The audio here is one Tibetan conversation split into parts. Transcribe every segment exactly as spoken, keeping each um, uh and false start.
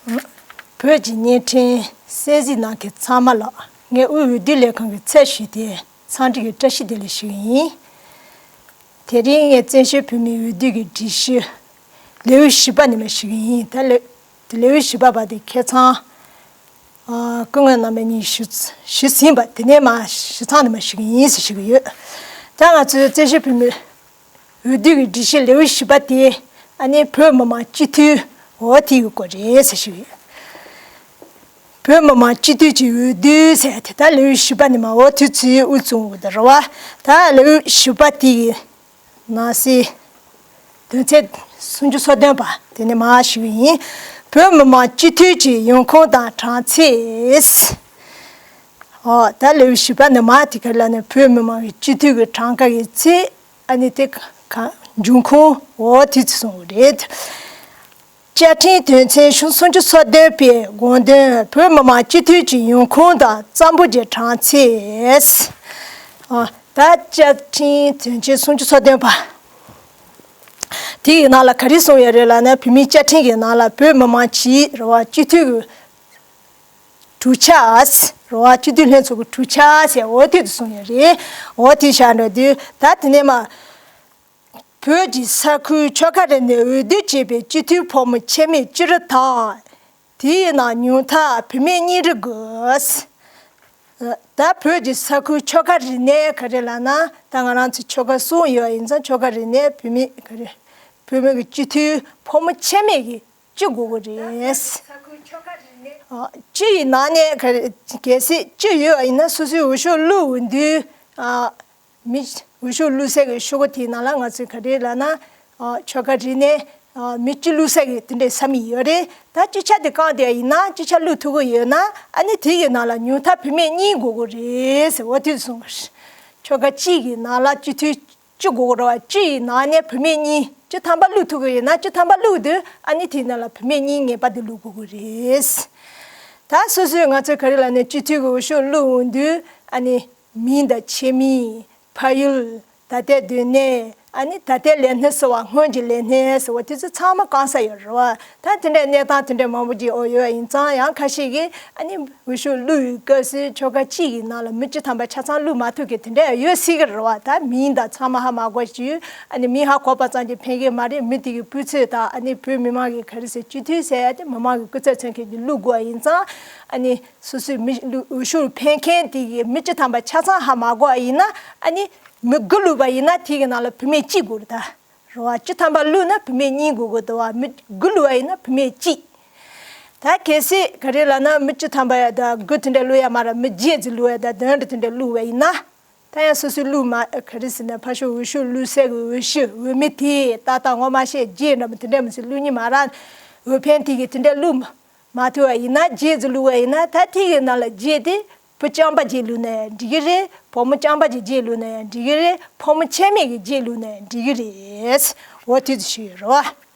བོད་ཀྱི་བརྙན་འཕྲིན་གསན་གཟིགས་གནང་མཁན་ཚང་མ་ལ་ངས་དབུས་འོས་བསྡུ་ལས་ཁང་གི་ཚབ་ཞུས་ཏེ་འཚམས་འདྲི་གི་བཀྲ་ཤིས་བདེ་ལེགས་ཞུ་གི་ཡིན། དེ་རིང་ངས་བཙན་བྱོལ་བོད་མིའི་འོས་བསྡུ་གི་སྒྲིག་གཞི་ལེའུ་བཞི་པ་ནས་མར་ཞུ་གི་ཡིན། ད་ལེའུ་དེ་ལེའུ་བཞི་པ་བར་དེ་ཁ་སང་ཨ་སྐུ་ངོ་རྣམ་པ་གཉིས་ཞུ་ཞུས་ཟིན་པ། དེ་ནས་མར་ཞུ་ཚང་ནས་མར་ཞུ་གི་ཡིན་ཟེར་ཞུ་གི་ཡོད། ད་ང་ཚོའི་བཙན་བྱོལ་བོད་མིའི་འོས་བསྡུ་གི་སྒྲིག་གཞི་ལེའུ་བཞི་པ་དེ་ཨ་ནི་བོད་མི་མང་སྤྱི་འཐུས་འོ་དེ་གི་སྐོར་རེད་ཟེར་ཞུ་གི་ཡོད། བོད་མི་མང་སྤྱི་འཐུས་ཀྱི་འོས་བསྡུ་ཟེར་དེ་ད་ལེའུ་བཞི་པ་ནས་མར་འོ་དེ་ཚོའི་དབུ་བཙུགས་འོ་དེ་རེད་བ། ད་ལེའུ་བཞི་པ་དེ་གི་ནང་གསེས་དོན་ཚན་སུམ་ཅུ་སོ་བདུན་པ་དེ་ནས་མར་ཞུ་གི་ཡིན། བོད་མི་མང་སྤྱི་འཐུས་ཀྱི་ཡོང་ཁུངས་དང་གྲངས་ཚད། འོ་ད་ལེའུ་བཞི་པ་ནས་མར་དེ་ག་ལ་ནས་བོད་མི་མང་གི་སྤྱི་འཐུས་ཀྱི་གྲངས་ཀ་གི་ཚད། ཨ་ནི་དེ་ག་འབྱུང་ཁུངས་འོ་དེ་ཚོ་གསུངས་པ་རེད། བཅའ་ཁྲིམས་དོན་ཚན་སུམ་ཅུ་སོ་བདུན་པའི་དགོངས་དོན། བོད་མི་མང་སྤྱི་འཐུས་ཀྱི་ཡོང་ཁུངས་དང་བཙན་པོ་གྱི་གྲངས་ཚད། ཨ་ད་བཅའ་ཁྲིམས་དོན་ཚན་སུམ་ཅུ་སོ་བདུན་པ་དེ་ཡི་ནང་ལ་ག་རེ་གསུངས་ཡོད་རེད་ལབ་ན། བོད་མིའི་བཅའ་ཁྲིམས་ཀྱི་ནང་ལ་བོད་མི་མང་གི་རེད་བ། སྤྱི་འཐུས་ཀྱི་གྲོས་འཆར། རེད་བ། སྤྱི་འཐུས་ལྷན་ཚོགས་ཀྱི་གྲོས་འཆར་ཟེར་འོ་དེ་ཚོ་གསུངས་ཡོད་རེད། འོ་དེ་བཞག་འགྲོ་དུས་ད་དེ་ནས་མར་བོད་ཀྱི་ས་ཁུལ་ཆོལ་ཁ་རེ་ནས་འོས་བསྡུ་བྱས་པའི་སྤྱི་འཐུས་ཕོ་མོ་ཁྱད་མེད་སྤྱི་རུ་དང་། དེའི་ནང་ཉུང་མཐར་བུད་མེད་གཉིས་རེ་དགོས། ད་བོད་ཀྱི་ས་ཁུལ་ཆོལ་ཁ་རེ་ནས་ག་རེ་ལབ་ན། ད་ང་རང་ཚོ་ཆོལ་ཁ་གསུམ་ཡོད་ཡིན་ཙང་། ཆོལ་ཁ་རེ་ནས་བུད་མེད་ག་རེ། བུད་མེད་ཀྱི་སྤྱི་འཐུས་ཕོ་མོ་ཁྱད་མེད་ཀྱི་གཅིག་དགོས་ཀྱི་རེད། ཨ་གཅིག་ཡི་ནང་ནས་ག་རེ། གལ་སྲིད་གཅིག་ཡོད་པ་ཡིན་ན་སོ་སོའི་འོས་ཤོག་བླུགས་འོས་དུས། ཨ་མི་འོས་ཤོག་བླུགས་སའི་གི་ཤོག་གུ་དེའི་ནང་ལ་ང་ཚོས་ག་རེ་ལབ་ན། ཨ་ཆོལ་ཁ་རེ་ནས་ཨ་མི་གཅིག་བླུགས་སའི་གི་དེ་འདྲའི་ས་མིག་ཡོད་རེད། ད་སྤྱི་ཆ་དེ་བཀང་བསྡད་ཡིན་ན། སྤྱི་ཆ་བླུགས་ཐུབ་ཀྱི་ཡོད་ན། ཨ་ནི་དེ་གི་ནང་ལ་ཉུང་མཐར་བུད་མེད་གཉིས་དགོས་ཀྱི་རེད་ཟེར་འོ་དེ་གསུངས་པ་རེད། ཆོལ་ཁ་གཅིག་གི་ནང་ལ་སྤྱི་འཐུས་གཅིག་དགོས་ཀྱི་རེད་བ། གཅིག་ཡི་ནང་ནས་བུད་མེད་གཉིས། བཅུ་ཐམ་པ་བླུགས་ཐུབ་ཀྱི་ཡོད་ན། བཅུ་ཐམ་པ་བླུགས་དུས་ཨ་ནི་དེའི་ནང་ལ་བུད་མེད་གཉིས་ངེས་པར་དུ་བླུགས་དགོས་ཀྱི་རེད། ད་སོ་སོའི་ང་ཚོས་ག་རེ་ལབ་ན། སྤྱི་འཐུས་ཀྱི་འོས་ཤོག་བླུགས་འོང་དུས་ཨ་ནི་མིང་དང་ཆེ་མིང་། ཕ་ཡུལ། ད་ལྟའི་སྡོད་གནས། ཨ་ནི་ད་ལྟའི་ལས་སྣེ་ཟེར་བ། སྔོན་གྱི་ལས་སྣེ་ཟེར་བ་དེ་ཚོ་ཚང་མ་བཀང་ས་ཡོད་རེད་བ། ད་དེ་འདྲའི་གནས་སྟངས་དེ་འདྲའི་མང་པོ་ཅིག་འོ་ཡོད་ཡིན་ཙང་། ཡང་ཁ་ཤས་ཀྱིས་ཨ་ནི་འོས་ཤོག་བླུགས་ཡོད་སྐབས་སུ་ཆོལ་ཁ་གཅིག་གི་ནང་ལ་མི་བཅུ་ཐམ་པ་ཆ་ཚང་བླུགས་མ་ཐུབ་མཁན་དེ་འདྲ་ཡང་ཡོད་སྲིད་ཀྱི་རེད་བ། ད་མིང་དང་ཚང་མ་ཧ་མ་གོ་ཞུ། ཨ་ནི་མིང་ཧ་གོ་བ་ཙམ་གྱིས་ཕན་གྱི་མ་རེད། མི་དེ་གི་སྤུས་ཚད་དང་། ཨ་ནི་བོད་མི་མང་གི་ག་རེ་ཟེར། སྤྱི་འཐུས་ཟེར་ཡ་དེ་མི་མང་གི་སྐུ་ཚབ་མཚོན་མཁན་གྱིས་བླུགས་དགོས་པ་ཡིན་ཙང་། ཨ་ནི་སོ་སོའི་མི་འོས་ཤོག་འཕེན་མཁན་དེ་གི་མི་བཅུ་ཐམ་པ་ཆ་ཚང་ཧ་མ་གོ་བ་ཡིན་ན། ཨ་ནི་མི་དགུ་བླུགས་པ་ཡིན་ན་དེ་གི་ནང་ལ་བུད་མེད་གཅིག་དགོས་རེད་ད། རེད་བ། བཅུ་ཐམ་པ་བླུགས་ན་བུད་མེད་གཉིས་དགོས་ཀྱི་འདུག་བ། མི་དགུ་བླུགས་པ་ཡིན་ན་བུད་མེད་གཅིག་ད་གལ་སྲིད་ག་རེ་ལབ་ན། མི་བཅུ་ཐམ་པ་ཡ་ད་དགུ་དེ་འདྲ་བླུགས་ཡ་མ་རེད། མི་བརྒྱད་ཙམ་བླུགས་ཡ་ད་བདུན་འདྲ་དེ་འདྲ་བླུགས་པ་ཡིན་ན། ད་ཡང་སོ་སོའི་བླུགས་མ་ག་རེ་ཟེར་ན། ཕར་ཕྱོགས་འོས་ཤོག་བླུགས་སའི་གི་འོས་གཞི་འོས་མི་དེ་ཏག་ཏག་ངོ་མ་ཤེས། བརྒྱད་འདྲ་མི་དེ་འདྲ་མི་ཚེ་བླུགས་ཉི་མ་ར། འོས་འཕེན་དེ་གི་དེ་འདྲ་བླུགས་མ་ཐུབ་པ་ཡིན་ན། བརྒྱད་ཙམ་བླུགས་པ་ཡིན་ན། ད་དེ་གི་ནང་ལ་བརྒྱད་དེ་བུ་རྐྱང་པ་བརྒྱད་བླུགས་ན་ཡང་འགྲིག་གི་རེད། བུ་མོ་རྐྱང་པ་གི་བརྒྱད་བླུགས་ན་ཡང་འགྲིག་གི་རེད། ཕོ་མོ་ཁྱད་མེད་ཀྱི་བརྒྱད་བླུགས་ན་ཡང་འགྲིག་གི་རེད། འོ་དེ་ཚོ་ཞིག་ཡོད་རེད་བ།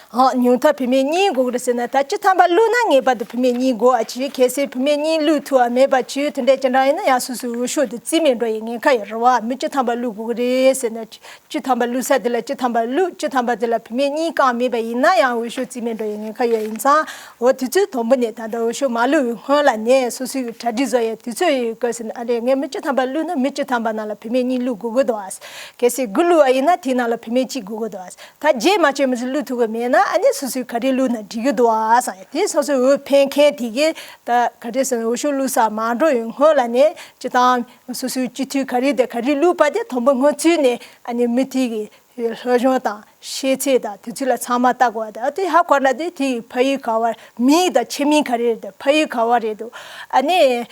ཨ་ཉུང་མཐར་བུད་མེད་གཉིས་དགོས་ཀྱི་རེད་ཟེར་ན། ད་བཅུ་ཐམ་པ་བླུགས་ན་ངེས་པར་དུ་བུད་མེད་གཉིས་དགོས་པ་བྱས། གལ་སྲིད་བུད་མེད་གཉིས་བླུགས་ཐུབ་པ་མེད་པ་བྱས། དེ་འདྲ་ཅི་འདྲ་ཡིན་ན་ཡང་སོ་སོའི་འོས་ཤོག་དེ་རྩིས་མེད་འགྲོ་ཡི་ཉེན་ཁ་ཡོད་རེད་བ། མི་བཅུ་ཐམ་པ་བླུགས་དགོས་ཀྱི་རེད་ཟེར་ན། བཅུ་ཐམ་པ་བླུགས་ས་དེ་ལ་བཅུ་ཐམ་པ་བླུགས། བཅུ་ཐམ་པ་དེ་ལ་བུད་མེད་གཉིས་བཀང་མེད་པ་ཡིན་ན་ཡང་འོས་ཤོག་རྩིས་མེད་འགྲོ་ཡི་ཉེན་ཁ་ཡོད་ཡིན་ཙང་། འོ་དུས་ཚོད་དང་པོ་ནས། ད་ལྟ་འོས་ཤོག་མ་བླུགས་པའི་སྔོན་ལ་ནས་སོ་སོའི་གྲ་སྒྲིག་བཟོ་ཡའི་དུས་ཚོད་ཡོད་སྐབས་སུ་ནས། ཨ་རེ། ངས་མི་བཅུ་ཐམ་པ་བླུགས་ན་མི་བཅུ་ཐམ་པ་ནང་ལ་བུད་མེད་གཉིས་བླུགས་དགོས་ཀྱི་འདུག་ཨ། གལ་སྲིད་དགུ་བླུགས་པ་ཡིན་ན་དེའི་ནང་ལ་བུད་མེད་གཅིག་དགོས་ཀྱི་འདུག་ཨ། ད་རྗེས་མ་ཆད་མི་ཚོས་བླུགས་ཐུབ་ཀྱི་མེད་ན། ཨ་ནི་སོ་སོས་ག་རེ་བླུགས་ན་འགྲིག་གི་འདུག་ཨ་བསམ་ཡ། དེ་སོ་སོའི་འོས་འཕེན་མཁན་དེ་གིས་ད་ག་རེ་ཟེར་ན། འོས་ཤོག་བླུགས་ས་མ་འགྲོ་བའི་སྔོན་ལ་ནས་སྤྱིར་བཏང་སོ་སོའི་སྤྱི་འཐུས་ག་རེ་དང་ག་རེ་བླུགས་པ་དེ་དང་པོ་སྔོན་ཚུད་ནས། ཨ་ནི་མི་དེ་གི་སློབ་སྦྱོང་དང་ཤེས་ཚད་དང་དེ་ཚོ་ལ་ཚང་མ་ལྟ་དགོས་པ་དང་། དེ་ཧ་གོ་ན་དེ་དེ་ཡི་ཕ་ཡུལ་ག་བ། མིང་དང་ཆེ་མིང་ག་རེ་རེད་འདུག་ཕ་ཡུལ་ག་བ་རེད་འདུག་ཨ་ནི་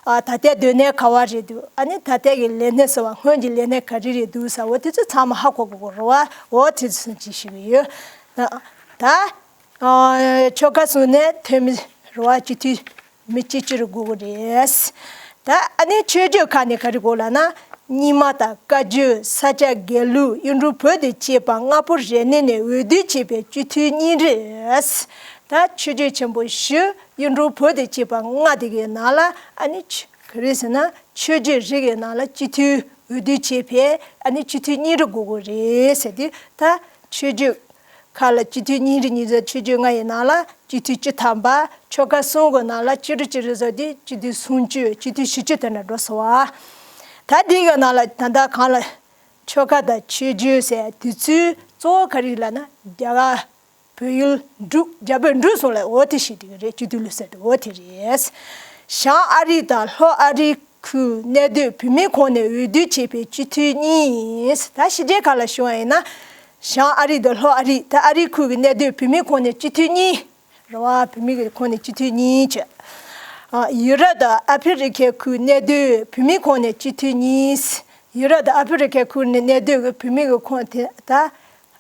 ཨ་ད་ལྟའི་སྡོད་གནས་ག་བ་རེད་འདུག་ཨ་ནི་ད་ལྟའི་གི་ལས་སྣེ་ཟེར་བ། སྔོན་གྱི་ལས་སྣེ་ག་རེ་རེད་འདུག་ཟེར་བ་དེ་ཚོ་ཚང་མ་ཧ་གོ་དགོས་རེད་བ། འོ་དེ་ཚོ་ཅིག་ཞུ་གི་ཡོད། ད་ཨ་ཆོལ་ཁ་གསུམ་ནས་འཐུས་མི་རེད་བ། སྤྱི་འཐུས་མི་གཅིག་གཅིག་རེ་དགོས་ཀྱི་རེད། ད་ཨ་ནི་ཆོས་བརྒྱུད་ཁག་ནས་ག་རེ་དགོས་ལབ་ན། རྙིང་མ་དང་བཀའ་བརྒྱུད། ས་སྐྱ་དགེ་ལུགས། གཡུང་དྲུང་བོན་དང་བཅས་པ་ལྔ་པོ་རེ་གནས་ནས་འོས་བསྡུ་བྱས་པའི་སྤྱི་འཐུས་གཉིས་རེ། ད་ཆོས་བརྒྱུད་ཆེན་པོ་བཞི། གཡུང་དྲུང་བོན་དང་བཅས་པ་ལྔ་དེ་གའི་ནང་ལ། ཨ་ནི་ཆ་ག་རེ་ཟེར་ན། ཆོས་བརྒྱུད་རེ་གའི་ནང་ལ་སྤྱི་འཐུས་འོས་བསྡུ་བྱས་པའི་ཨ་ནི་སྤྱི་འཐུས་གཉིས་རེ་དགོས་ཀྱི་རེད་ཟེར་ཏེ། ད་ཆོས་བརྒྱུད་ ཁག་ལ་སྤྱི་འཐུས་གཉིས་རེ་གཉིས་རེ་ཆོས་བརྒྱུད་ལྔ་ཡི་ནང་ལ་སྤྱི་འཐུས་བཅུ་ཐམ་པ། ཆོལ་ཁ་གསུམ་གྱི་ནང་ལ་བཅུ་དྲུག་བཅུ་དྲུག་བཟོས་ཏེ་སྤྱི་འཐུས་སུམ་ཅུ། སྤྱི་འཐུས་བཞི་བཅུ་དེ་འདྲ་འགྲོ་སོང་བ། ད་འདི་གི་ནང་ལ་ད་ལྟ་གང་ལ་ཆོལ་ཁ་དང་ཆོས་བརྒྱུད་ཟེར་དུས་ཚོད་གཙོ་བོ་ག་རེ་ལབ་ན། རྒྱ་གར་བོད་ཡུལ་འབྲུག་རྒྱ་བོད་འབྲུག་གསུམ་ལ་འོ་དེ་ཞིག་འགྲིག་གི་རེད། སྤྱི་འཐུས་ལུགས་སྲོལ་དེ་འོ་དེ་རེད། བྱང་ཨ་རི་དང་ལྷོ་ཨ་རི་ཁུལ་གནས་སྡོད་བོད་མིའི་ཁོངས་ནས་འོས་བསྡུ་བྱས་པའི་སྤྱི་འཐུས་གཉིས་ཡིན། ད་ཕྱི་རྒྱལ་ཁག་ལ་ཞུ་བ་ཡིན་ན། བྱང་ཨ་རི་དང་ལྷོ་ཨ་རི། ད་ཨ་རི་ཁུལ་གྱི་གནས་སྡོད་བོད་མིའི་ཁོངས་ནས་སྤྱི་འཐུས་གཉིས། རེད་བ། བོད་མི་གི་ཁོངས་ནས་སྤྱི་འཐུས་གཉིས་བྱས། ཨ། ཡུ་རོབ་དང་ཨ་ཕི་རི་ཀའི་ཁུལ་གནས་སྡོད་བོད་མིའི་ཁོངས་ནས་སྤྱི་འཐུས་གཉིས། ཡུ་རོབ་དང་ཨ་ཕི་རི་ཀའི་ཁུལ་ནས་གནས་སྡོད་ཀྱི་བོད་མི་གི་ཁོངས་དེ་ད་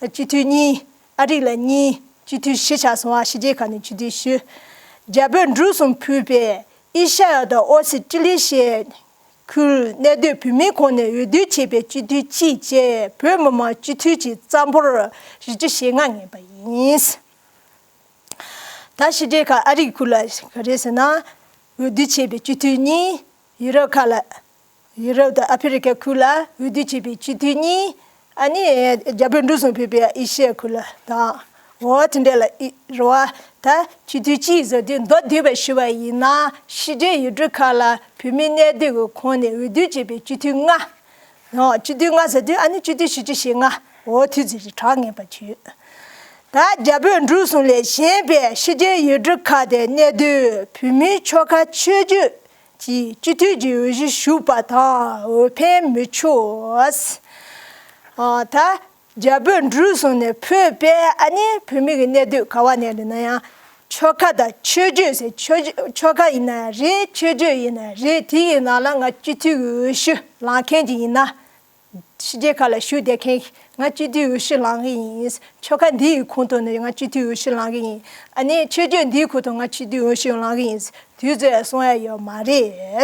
སྤྱི་འཐུས་གཉིས། ཨ་རི་ལ་གཉིས། སྤྱི་འཐུས་བཞི་ཆགས་སོང་བ། ཕྱི་རྒྱལ་ཁག་ནས་སྤྱི་འཐུས་བཞི། རྒྱ་བོད་འབྲུག་གསུམ་ཕུད་པའི་ཨེ་ཤ་ཡ་དང་ཨོ་སི་ཀྲི་ལི་ཤའི་ཁུལ་གནས་སྡོད་བོད་མིའི་ཁོངས་ནས་འོས་བསྡུ་བྱས་པའི་སྤྱི་འཐུས་གཅིག་བཅས་བོད་མི་མང་སྤྱི་འཐུས་ཀྱི་རྩ་འབོར་བཞི་བཅུ་ཞེ་ལྔ་ངེས་པ་ཡིན། ད་ཕྱི་རྒྱལ་ཁག་ཨ་རིའི་ཁུལ་ལ་ག་རེ་ཟེར་ན། འོས་བསྡུ་བྱས་པའི་སྤྱི་འཐུས་གཉིས། ཡུ་རོབ་ཁག་ལ། ཡུ་རོབ་དང་ཨ་ཕི་རི་ཀའི་ཁུལ་ལ་འོས་བསྡུ་བྱས་པའི་སྤྱི་འཐུས་གཉིས། ཨ་ནི་རྒྱ་བོད་འབྲུག་གསུམ་ཕུད་པའི་ཨེ་ཤི་ཡའི་ཁུལ་ལ་དང་། འོ་དེ་འདྲ་ལ་ཨི་རེད་བ། ད་སྤྱི་འཐུས་གཅིག་བཟོ་དུས་མདོར་བསྡུས་པ་ཞུ་བ་ཡིན་ན། ཕྱི་རྒྱལ་ཡུལ་གྲུ་ཁག་ལ་བོད་མི་གནས་སྡོད་ཀྱི་ཁོངས་ནས་འོས་བསྡུ་བྱས་པའི་སྤྱི་འཐུས་ལྔ། ཨོ། སྤྱི་འཐུས་ལྔ་ཟེར་དུས་ཨ་ནི་སྤྱི་འཐུས་བཞི་བཅུ་ཞེ་ལྔ། འོ་དེ་ཚོ་གྲངས་ངེས་པ་བྱོས། ད་རྒྱ་བོད་འབྲུག་གསུམ་ལས་གཞན་པའི་ཕྱི་རྒྱལ་ཡུལ་གྲུ་ཁག་དེ་གནས་སྡོད་བོད་མིའི་ཆོལ་ཁ་ཆོས་བརྒྱུད་ཀྱི་སྤྱི་འཐུས་ཀྱི་འོས་གཞི་ཞུགས་པ་དང་འོས་འཕེན་མི་ཆོག། ཨ། ད་རྒྱ་བོད་འབྲུག་གསུམ་ནས་ཕུད་པའི་ཨ་ནི་བོད་མི་གི་གནས་སྡོད་ག་བ་ནས་རེད་ན་ཡང་། ཆོལ་ཁ་དང་ཆོས་བརྒྱུད་ཟེར། ཆོས་ཆོལ་ཁ་ཡིན་ན་རེད། ཆོས་བརྒྱུད་ཡིན་ན་རེད། དེ་ཡི་ནང་ལ་ང་སྤྱི་འཐུས་ཀྱི་འོས་གཞི་ལེན་མཁན་ཅིག་ཡིན་ན། ཕྱི་རྒྱལ་ཁག་ལ་བཞུགས་བསྡད་མཁན། ང་སྤྱི་འཐུས་འོས་གཞི་ལེན་གི་ཡིན། ཆོལ་ཁ་འདི་ཡི་ཁོངས་གཏོགས་ནས་ང་སྤྱི་འཐུས་འོས་གཞི་ལེན་གི་ཡིན། ཨ་ནི་ཆོས་བརྒྱུད་འདིའི་ཁོངས་གཏོགས་ང་སྤྱི་འཐུས་འོས་གཞི་ལེན་གི་ཡིན། དུས་ཚོད་གསུང་ཡ་ཡོད་མ་རེད།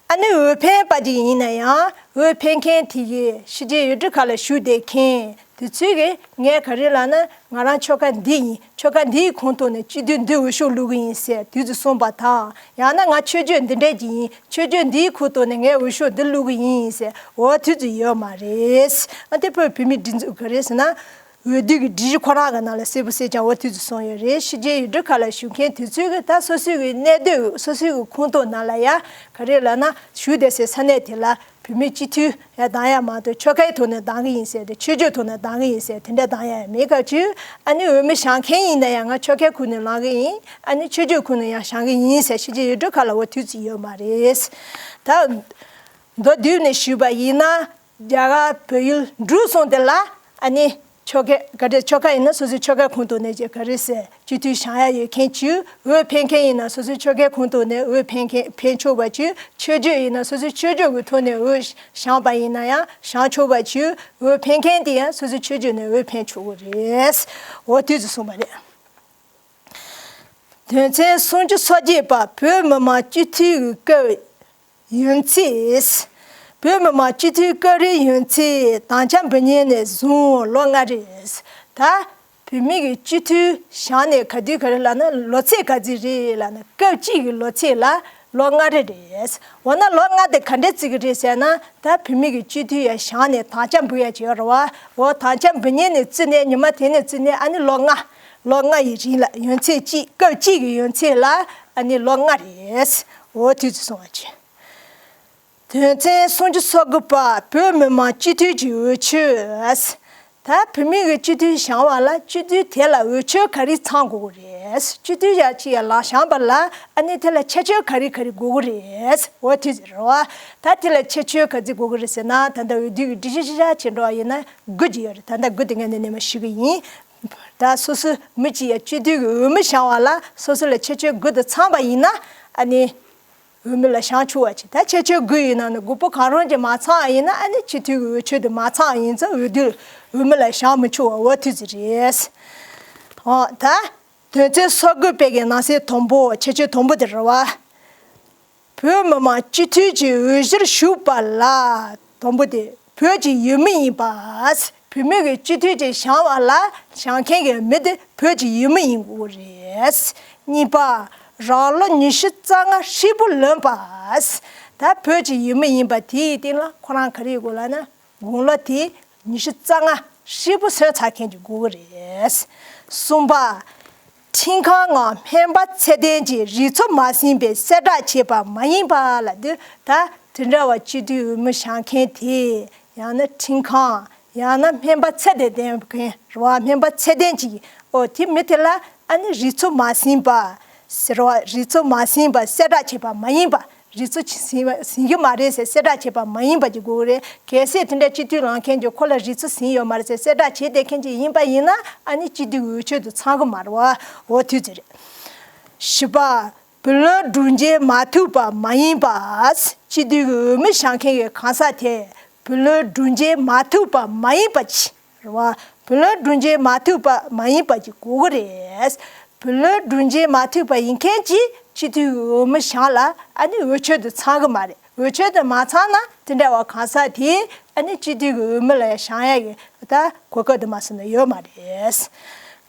ཨ་ནི་འོས་འཕེན་པ་ཅིག་ཡིན་ན་ཡང་འོས་འཕེན་མཁན་དེ་གིས་ཕྱི་རྒྱལ་ཡུལ་གྲུ་ཁག་ལ་བཞུགས་བསྡད་མཁན་དེ་ཚོས་གི་ངས་ག་རེ་ལབ་ན། ང་རང་ཆོལ་ཁ་འདི་ཡིན། ཆོལ་ཁ་འདིའི་ཁོངས་གཏོགས་ནས་སྤྱི་འཐུས་འདི་འོས་ཤོག་བླུག་གི་ཡིན་ཟེར་དུས་ཚོད་གསུངས་པ་དང་། ཡང་ན་ང་ཆོས་བརྒྱུད་འདི་འདྲས་ཀྱི་ཡིན། ཆོས་བརྒྱུད་འདིའི་ཁོངས་གཏོགས་ནས་ངས་འོས་ཤོག་འདི་བླུག་གི་ཡིན་ཟེར། འོ་དུས་ཚོད་ཡོད་མ་རེད། ཨ་དེ་བོད་བོད་མིའི་སྒྲིག་འཛུགས་ག་རེ་ཟེར་ན། འོས་བསྡུ་གི་སྒྲིག་གཞི་ཁོ་རང་གི་ནང་ལ་གསལ་པོ་གསལ་རྐྱང་འོ་དུས་ཚོད་གསུངས་ཡོད་རེད། ཕྱི་རྒྱལ་ཡུལ་གྲུ་ཁག་ལ་བཞུགས་མཁན་དེ་ཚོས་གི་ད་སོ་སོའི་གི་གནས་སྡོད་སོ་སོའི་གི་ཁོངས་གཏོགས་ནང་ལ་ཡ་ག་རེ་ལབ་ན། བཞུགས་བསྡད་སའི་ས་གནས་དེ་ལ་བོད་མི་སྤྱི་འཐུས་ཡ་བདམས་ཡ་མ་གཏོགས་ཆོལ་ཁའི་ཐོག་ནས་བདམས་གི་ཡིན་ཟེར་ཏེ། ཆོས་བརྒྱུད་ཐོག་ནས་བདམས་གི་ཡིན་ཟེར་དེ་འདྲ་བདམས་ཡ་ཡ་མེད་སྐབས་ཅིག་ཨ་ནི་འོས་མི་བཞེངས་མཁན་ཡིན་ན་ཡང་ང་ཆོལ་ཁའི་ཁུལ་ནས་ལེན་གི་ཡིན། ཨ་ནི་ཆོས་བརྒྱུད་ཁུལ་ནས་ཡང་བཞེངས་གི་ཡིན་ཟེར་ཕྱི་རྒྱལ་ཡུལ་གྲུ་ཁག་ལ་འོ་དུས་ཚོད་ཡོད་མ་རེད། ད་མདོར་བསྡུས་ནས་ཞུས་པ་ཡིན་ན། རྒྱ་གར་བོད་ཡུལ་འབྲུག་གསུམ་དེ་ལ་ཨ་ནི་ཆོལ་ཁ་ག་རེ། ཆོལ་ཁ་ཡིན་ན་སོ་སོའི་ཆོལ་ཁའི་ཁོངས་གཏོགས་ནས་ཀྱི་ག་རེ་ཟེར་སྤྱི་འཐུས་བཞེངས་ཡ་ཡོད་མཁན་བྱོས། འོས་འཕེན་མཁན་ཡིན་ན་སོ་སོའི་ཆོལ་ཁའི་ཁོངས་གཏོགས་ནས་འོས་འཕེན་མཁན་འཕེན་ཆོག་པ་བྱོས། ཆོས་བརྒྱུད་ཡིན་ན་སོ་སོའི་ཆོས་བརྒྱུད་ཀྱི་ཐོག་ནས་འོས་བཞེངས་པ་ཡིན་ན་ཡང་བཞེངས་ཆོག་པ་བྱོས། འོས་འཕེན་མཁན་དེ་ཡང་སོ་སོའི་ཆོས་བརྒྱུད་ནས་འོས་འཕེན་ཆོག་གི་རེད། འོ་དུས་ཚོད་གསུངས་པ་རེད། དོན་ཚན་སུམ་ཅུ་སོ་བརྒྱད་པ། བོད་མི་མང་སྤྱི་འཐུས་ཀྱི་སྐབས་ཡུན་ཚད། བོད་མི་མང་སྤྱི་འཐུས་སྐབས་རེའི་ཡུན་ཚད་དམ་བཅའ་འབུལ་མཁན་ནས་བཟུང་ལོ་ལྔ་རེད། ད་བོད་མི་གི་སྤྱི་འཐུས་བཞེངས་ནས་ག་དུས་ག་རེ་ལབ་ན། ལོ་ཚད་ག་ཚོད་རེད་ལབ་ན། སྐབས་གཅིག་གི་ལོ་ཚད་ལ་ལོ་ལྔ་རེ་རེད། འོ་ན་ལོ་ལྔ་དེ་ག་འདྲ་བརྩི་གི་རེད་ཟེར་ན། ད་བོད་མི་གི་སྤྱི་འཐུས་ཡ་བཞེངས་ནས་དམ་བཅའ་འབུལ་ཡ་བྱེད་ཡོད་རེད་བ། འོ་དམ་བཅའ་འབུལ་མཁན་ནས་བརྩིས་ནས་ཉི་མ་དེ་ནས་བརྩིས་ནས་ཨ་ནི་ལོ་ལྔ། ལོ་ལྔ་ཡི་རིང་ལ་ཡུན་ཚད་གཅིག་སྐབས་གཅིག་གི་ཡུན་ཚད་ལ་ཨ་ནི་ལོ་ལྔ་རེད། འོ་དུས་ཚོད་གསུང་བ་བྱེད། དོན་ཚན་སུམ་ཅུ་སོ་དགུ་པ། བོད་མི་མང་སྤྱི་འཐུས་ཀྱི་འོས་ཆོས། ད་བོད་མི་གི་སྤྱི་འཐུས་བཞེངས་པ་ལ་སྤྱི་འཐུས་དེ་ལ་འོས་ཆོས་ག་རེ་ཚང་དགོས་ཀྱི་རེད། སྤྱི་འཐུས་ཡ་གཅིག་ཡ་ལ་བཞེངས་པ་ལ་ཨ་ནི་དེ་ལ་ཁྱད་ཆོས་ག་རེ་ག་རེ་དགོས་ཀྱི་རེད། འོ་དེ་རེད་བ། ད་དེ་ལ་ཁྱད་ཆོས་ག་ཚོད་དགོས་ཀྱི་རེད་ཟེར་ན། ད་ལྟ་འོས་བསྡུ་གི་སྒྲིག་གཞི་གཞི་བཞག་བྱེད་འགྲོ་བ་ཡིན་ན་དགུ་ཅིག་ཡོད་རེད། ད་ལྟ་དགུ་དེ་ངས་འདི་ནས་མར་ཞུ་གི་ཡིན། ད་སོ་སོ་མི་གཅིག་ཡ་སྤྱི་འཐུས་ཀྱི་འོས་མི་བཞེངས་པ་ལ་སོ་སོ་ལ་ཁྱད་ཆོས་དགུ་དེ་ཚང་པ་ཡིན་ན་ཨ་ནི། འོས་མི་ལ་བཞེངས་ཆོག་པ་བྱེད། ད་ཁྱད་ཆོས་དགུ་ཡི་ནང་ནས་དགུ་པོ་གང་རུང་གཅིག་མ་ཚང་བ་ཡིན་ན་ཨ་ནི་སྤྱི་འཐུས་ཀྱི་འོས་ཆོས་དེ་མ་ཚང་བ་ཡིན་ཙང་འོས་བསྡུ་འོས་མི་ལ་བཞེངས་མི་ཆོག་པ་འོ་དེ་ཚོ་རེད། འོ་ད་དོན་ཚན་སོ་དགུ་པའི་གི་ནང་གསེས་དང་པོ། ཁྱད་ཆོས་དང་པོ་དེ་རེད་བ། བོད་མི་མང་སྤྱི་འཐུས་ཀྱི་འོས་གཞིར་ཞུགས་པ་ལ། དང་པོ་དེ་བོད་ཀྱི་ཡུལ་མི་ཡིན་པ། བོད་མི་གི་སྤྱི་འཐུས་ཀྱི་བཞེངས་པ་ལ་བཞེངས་མཁན་གྱི་མི་དེ་བོད་ཀྱི་ཡུལ་མི་ཡིན་དགོས་རེད། གཉིས་པ། རང་ལོ་ཉི་ཤུ་རྩ་ལྔ་ཧྲིལ་པོ་ལོན་པ། ད་བོད་ཀྱི་ཡུལ་མི་ཡིན་པ་དེའི་སྟེང་ལ་ཁོ་རང་ག་རེ་དགོས་ལབ་ན། དགུང་ལོ་དེ་ཉི་ཤུ་རྩ་ལྔ་ ཧྲིལ་པོ་སོན་ཚར་མཁན་གྱི་དགོས་ཀྱི་རེད། གསུམ་པ། ཁྲིམས་ཁང་ངམ་སྨན་པ་ཚད་ལྡན་གྱིས་རིག་ཚོད་མ་ཟིན་པའི་གསལ་བསྒྲགས་བྱས་པ་མ་ཡིན་པ་ལབ་དུས་ད་དེ་འདྲ་བ་སྤྱི་འཐུས་འོས་མི་བཞེངས་མཁན་དེ་ཡང་ན་ཁྲིམས་ཁང་ཡང་ན་སྨན་པ་ཚད་ལྡན་ལྡན་མཁན་རེད་བ། སྨན་པ་ཚད་ལྡན་གྱིས་ཨོ་དེ་མི་དེ་ལ་ཨ་ནི་རིག་ཚོད་མ་ཟིན་པ་ཟེར་བ། རིག་ཚོད་མ་ཟིན་པ་གསལ་བསྒྲགས་བྱས་པ་མ་ཡིན་པ། རིག་ཚོད་ཟིན་པ་ཟིན་གྱི་མ་རེད་ཟེར་གསལ་བསྒྲགས་བྱས་པ་མ་ཡིན་པ་ཅིག་དགོས་ཀྱི་རེད། གལ་སྲིད་དེ་འདྲ་སྤྱི་འཐུས་ལངས་མཁན་གྱིས་ཁོ་ལ་རིག་ཚོད་ཟིན་ཡོད་མ་རེད་ཟེར་གསལ་བསྒྲགས་བྱས་བསྡད་མཁན་ཅིག་ཡིན་པ་ཡིན་ན་ཨ་ནི་སྤྱི་འཐུས་ཀྱི་འོས་ཆོས་དེ་ཚང་གི་མ་རེད་བ། འོ་དེ་ཙི་རེད། བཞི་པ། བུ་ལོན་སྒྲུབ་འཇལ་མ་ཐུབ་པ་མ་ཡིན་པ། སྤྱི་འཐུས་ཀྱི་འོས་མི་བཞེངས་མཁན་གྱི་གང་ཟག་དེ་བུ་ལོན་སྒྲུབ་འཇལ་མ་ཐུབ་པ་མ་ཡིན་པ་ཅིག་རེད་བ། བུ་ལོན་སྒྲུབ་འཇལ་མ་ཐུབ་པ་མ་ཡིན་པ་ཅིག་དགོས་ཀྱི་རེད། བུ་ལོན་སྒྲུབ་འཇལ་མ་ཐུབ་པ་ཡིན་མཁན་གྱིས་སྤྱི་འཐུས་ཀྱི་འོས་མི་བཞེངས་ལ་ཨ་ནི་འོས་ཆོས་དེ་ཚང་གི་མ་རེད། འོས་ཆོས་དེ་མ་ཚང་ན་དེ་འདྲ་བ་གང་ཟག་དེས་ཨ་ནི་སྤྱི་འཐུས་ཀྱི་འོས་མི་ལ་བཞེངས་ཡ་གི་ད་གོ་སྐབས་དེ་མ་སོང་ན་ཡོད་མ་རེད།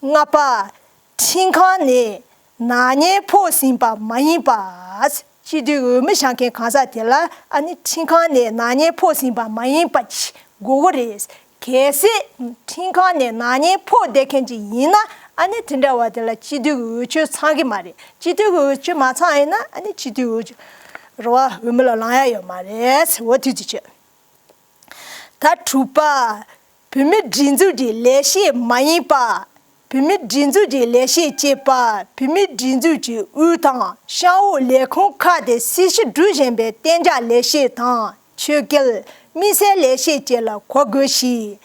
ལྔ་པ། ཁྲིམས་ཁང་ནས་ནག་ཉེས་ཕོག་ཟིན་པ་མ་ཡིན་པ། སྤྱི་འཐུས་འོས་མི་བཞེངས་མཁན་གང་ཟག་དེ་ལ་ཨ་ནི་ཁྲིམས་ཁང་ནས་ནག་ཉེས་ཕོག་ཟིན་པ་མ་ཡིན་པ་ཅིག་དགོས་ཀྱི་རེད། གལ་སྲིད་ཁྲིམས་ཁང་ནས་ནག་ཉེས་ཕོག་བསྡད་མཁན་ཅིག་ཡིན་ན་ཨ་ནི་དེ་འདྲ་བ་དེ་ལ་སྤྱི་འཐུས་ཀྱི་འོས་ཆོས་ཚང་གི་མ་རེད། སྤྱི་འཐུས་ཀྱི་འོས་ཆོས་མ་ཚང་ཡིན་ན་ཨ་ནི་སྤྱི་འཐུས་འོས་ཆོས་རེད་བ། འོས་མི་ལ་ལངས་ཡ་ཡོད་མ་རེད། འོ་དེ་ཅི་བྱེད། ད་དྲུག་པ། བོད་མིའི་སྒྲིག་འཛུགས་ཀྱི་ལས་བྱེད་མ་ཡིན་པ། བོད་མིའི་སྒྲིག་འཛུགས་ཀྱི་ལས་བྱེད་ཅེས་པ་བོད་མིའི་སྒྲིག་འཛུགས་ཀྱི་དབུས་དང་གཤམ་འོག་ལས་ཁུངས་ཁག་དེ་སྲི་ཞུ་སྒྲུབ་བཞིན་པའི་གཏན་འཇགས་ལས་བྱེད་དང་ཆོས་དགེ། དམིགས་བསལ་ལས་བྱེད་བཅས་ལ་གོ་དགོས་ཤིང་།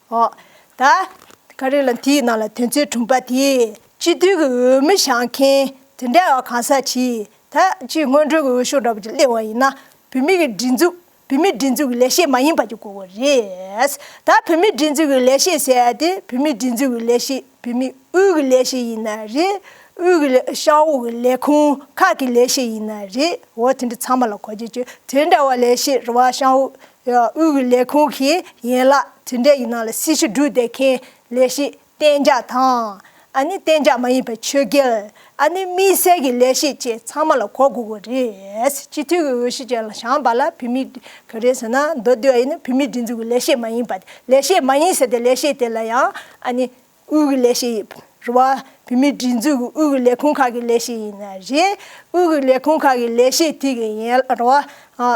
འོ། ད། ག་རེ་ལ་དེའི་ནང་ལ་དོན་ཚན་དྲུག་པ་དེ་སྤྱི་འཐུས་ཀྱི་འོས་མི་བཞེངས་མཁན་དེ་འདྲ་བ་གང་ཟག་ཅིག་ད་སྤྱིར་སྔོན་འགྲོའི་འོས་ཤོག་འདྲ་པོ་ཅིག་སླེབས་པ་ཡིན་ན་བོད་མི་གི་སྒྲིག་འཛུགས་བོད་མིའི་སྒྲིག་འཛུགས་ཀྱི་ལས་བྱེད་མ་ཡིན་པ་ཅིག་དགོས་པ་རེད། ད་བོད་མིའི་སྒྲིག་འཛུགས་ཀྱི་ལས་བྱེད་ཟེར་ཡ་དེ་བོད་མིའི་སྒྲིག་འཛུགས་ཀྱི་ལས་བྱེད་བོད་མིའི་དབུས་ཀྱི་ལས་བྱེད་ཡིན་ན་རེད། དབུས་ཀྱི་ལས་གཤམ་འོག་གི་ལས་ཁུངས་ཁག་གི་ལས་བྱེད་ཡིན་ན་རེད། འོ་དེ་འདྲ་ཚང་མ་ལ་གོ་རྒྱུ་བྱོས། དེ་འདྲ་བ་ལས་བྱེད་རེད་བ། གཤམ་འོག་དབུས་ཀྱི་ལས་ཁུངས་ཀྱི་ཡན་ལག་དེ་འདྲ་ཡིན་ན་ལ་སྲི་ཞུ་སྒྲུབ་བསྡད་མཁན་ལས་བྱེད་གཏན་འཇགས་དང་། ཨ་ནི་གཏན་འཇགས་མ་ཡིན་པའི་ཆོས་དགེ། ཨ་ནི་དམིགས་བསལ་གྱི་ལས་བྱེད་བཅས་ཚང་མ་ལ་གོ་དགོས་ཀྱི་རེད། སྤྱི་འཐུས་ཀྱི་འོས་གཞི་ཅན་ལ་བཞེངས་པ་ལ་བོད་མི་ག་རེ་ཟེར་ན་མདོར་བསྡུས་པ་ཡིན་ན་བོད་མིའི་སྒྲིག་འཛུགས་ཀྱི་ལས་བྱེད་མ་ཡིན་པ། ལས་བྱེད་མ་ཡིན་ཟེར་ཏེ་ལས་བྱེད་དེ་ལ་ཡང་ཨ་ནི་དབུས་ཀྱི་ལས་བྱེད་རེད་བ། བོད་མིའི་སྒྲིག་འཛུགས་ཀྱི་དབུས་ཀྱི་ལས་ཁུངས་ཁག་གི་ལས་བྱེད་ཡིན་ན་རེད། དབུས་ཀྱི་ལས་ཁུངས་ཁག་གི་ལས་བྱེད་དེ་གི་ཡན་ལག་རེད་བ། ཨ།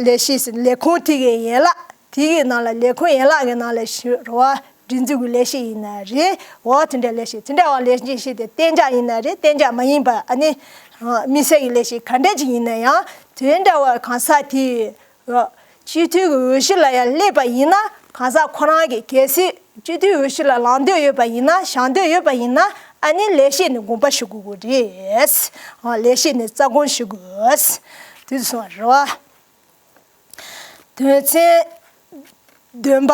ལས་བྱེད་ཟེར་ལས་ཁུངས་དེ་གི་ཡན་ལག་དེ་གི་ནང་ལ་ལས་ཁུངས་ཡན་ལག་གི་ནང་ལ་ཞུ་རེད་བ། སྒྲིག་འཛུགས་ཀྱི་ལས་བྱེད་ཡིན་ན་རེད། འོ་དེ་འདྲ་ལས་བྱེད་དེ་འདྲ་བ་ལས་བྱེད་དེ་གཏན་འཇགས་ཡིན་ན་རེད། གཏན་འཇགས་མ་ཡིན་པ་ཨ་ནི་དམིགས་བསལ་གྱི་ལས་བྱེད་ག་འདྲ་ཅིག་ཡིན་ན་ཡང་དེ་འདྲ་བ་གང་ཟག་དེ་སྤྱི་འཐུས་ཀྱི་འོས་གཞི་ལ་ཡང་སླེབས་པ་ཡིན་ན་གང་ཟག་ཁོ་རང་གིས་གལ་སྲིད་སྤྱི་འཐུས་འོས་གཞི་ལ་ལངས་འདོད་ཡོད་པ་ཡིན་ན་བཞེངས་འདོད་ཡོད་པ་ཡིན་ན་ཨ་ནི་ལས་བྱེད་ནས་དགོངས་པ་ཞུ་དགོས་ཀྱི་རེད། ལས་བྱེད་ནས་རྩ་དགོངས་ཞུ་དགོས། དེ་ཚོ་སོང་བ་རེད་བ། དོན་ཚན་བདུན་པ།